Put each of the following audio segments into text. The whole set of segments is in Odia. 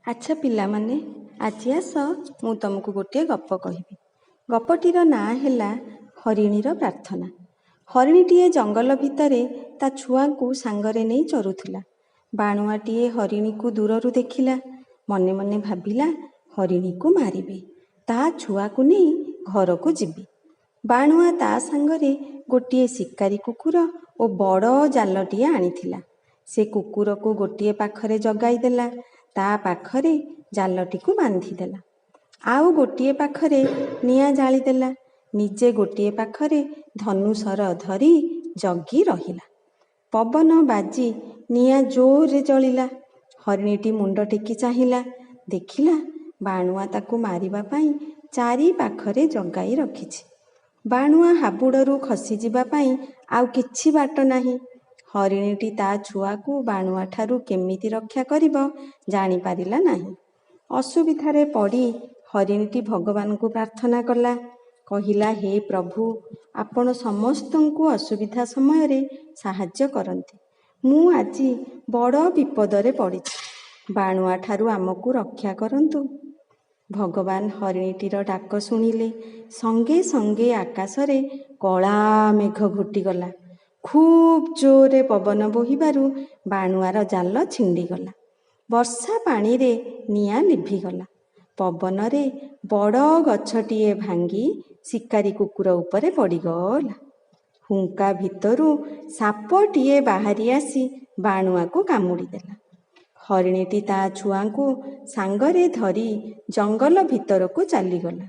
ଆଚ୍ଛା ପିଲାମାନେ, ଆଜି ଆସ ମୁଁ ତମକୁ ଗୋଟିଏ ଗପ କହିବି। ଗପଟିର ନାଁ ହେଲା ହରିଣୀର ପ୍ରାର୍ଥନା। ହରିଣୀଟିଏ ଜଙ୍ଗଲ ଭିତରେ ତା ଛୁଆଙ୍କୁ ସାଙ୍ଗରେ ନେଇ ଚରୁଥିଲା। ବାଣୁଆଟିଏ ହରିଣୀକୁ ଦୂରରୁ ଦେଖିଲା। ମନେ ମନେ ଭାବିଲା, ହରିଣୀକୁ ମାରିବି, ତା ଛୁଆକୁ ନେଇ ଘରକୁ ଯିବି। ବାଣୁଆ ତା ସାଙ୍ଗରେ ଗୋଟିଏ ଶିକାରୀ କୁକୁର ଓ ବଡ଼ ଜାଲଟିଏ ଆଣିଥିଲା। ସେ କୁକୁରକୁ ଗୋଟିଏ ପାଖରେ ଜଗାଇଦେଲା, ତା ପାଖରେ ଜାଲଟିକୁ ବାନ୍ଧିଦେଲା, ଆଉ ଗୋଟିଏ ପାଖରେ ନିଆଁ ଜାଳିଦେଲା। ନିଜେ ଗୋଟିଏ ପାଖରେ ଧନୁଶର ଧରି ଜଗି ରହିଲା। ପବନ ବାଜି ନିଆଁ ଜୋରରେ ଜଳିଲା। ହରିଣୀଟି ମୁଣ୍ଡ ଟେକି ଚାହିଁଲା। ଦେଖିଲା, ବାଣୁଆ ତାକୁ ମାରିବା ପାଇଁ ଚାରି ପାଖରେ ଜଗାଇ ରଖିଛି। ବାଣୁଆ ହାବୁଡ଼ରୁ ଖସିଯିବା ପାଇଁ ଆଉ କିଛି ବାଟ ନାହିଁ। ହରିଣୀଟି ତା ଛୁଆକୁ ବାଣୁଆଠାରୁ କେମିତି ରକ୍ଷା କରିବ ଜାଣିପାରିଲା ନାହିଁ। ଅସୁବିଧାରେ ପଡ଼ି ହରିଣୀଟି ଭଗବାନଙ୍କୁ ପ୍ରାର୍ଥନା କଲା। କହିଲା, ହେ ପ୍ରଭୁ, ଆପଣ ସମସ୍ତଙ୍କୁ ଅସୁବିଧା ସମୟରେ ସାହାଯ୍ୟ କରନ୍ତି। ମୁଁ ଆଜି ବଡ଼ ବିପଦରେ ପଡ଼ିଛି। ବାଣୁଆଠାରୁ ଆମକୁ ରକ୍ଷା କରନ୍ତୁ। ଭଗବାନ ହରିଣୀଟିର ଡାକ ଶୁଣିଲେ। ସଙ୍ଗେ ସଙ୍ଗେ ଆକାଶରେ କଳା ମେଘ ଘୋଟିଗଲା। ଖୁବ୍ ଜୋରରେ ପବନ ବୋହିବାରୁ ବାଣୁଆର ଜାଲ ଛିଣ୍ଡିଗଲା। ବର୍ଷା ପାଣିରେ ନିଆଁ ଲିଭିଗଲା। ପବନରେ ବଡ଼ ଗଛଟିଏ ଭାଙ୍ଗି ଶିକାରୀ କୁକୁର ଉପରେ ପଡ଼ିଗଲା। ହୁଙ୍କା ଭିତରୁ ସାପଟିଏ ବାହାରି ଆସି ବାଣୁଆକୁ କାମୁଡ଼ିଦେଲା। ହରିଣୀଟି ତା ଛୁଆଙ୍କୁ ସାଙ୍ଗରେ ଧରି ଜଙ୍ଗଲ ଭିତରକୁ ଚାଲିଗଲା।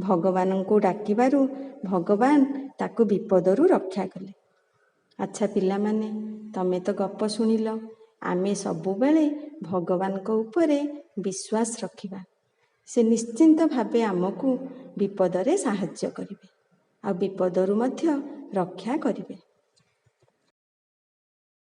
ଭଗବାନଙ୍କୁ ଡାକିବାରୁ ଭଗବାନ ତାକୁ ବିପଦରୁ ରକ୍ଷା କଲେ। ଆଚ୍ଛା ପିଲାମାନେ, ତମେ ତ ଗପ ଶୁଣିଲ। ଆମେ ସବୁବେଳେ ଭଗବାନଙ୍କ ଉପରେ ବିଶ୍ୱାସ ରଖିବା। ସେ ନିଶ୍ଚିନ୍ତ ଭାବେ ଆମକୁ ବିପଦରେ ସାହାଯ୍ୟ କରିବେ ଆଉ ବିପଦରୁ ମଧ୍ୟ ରକ୍ଷା କରିବେ।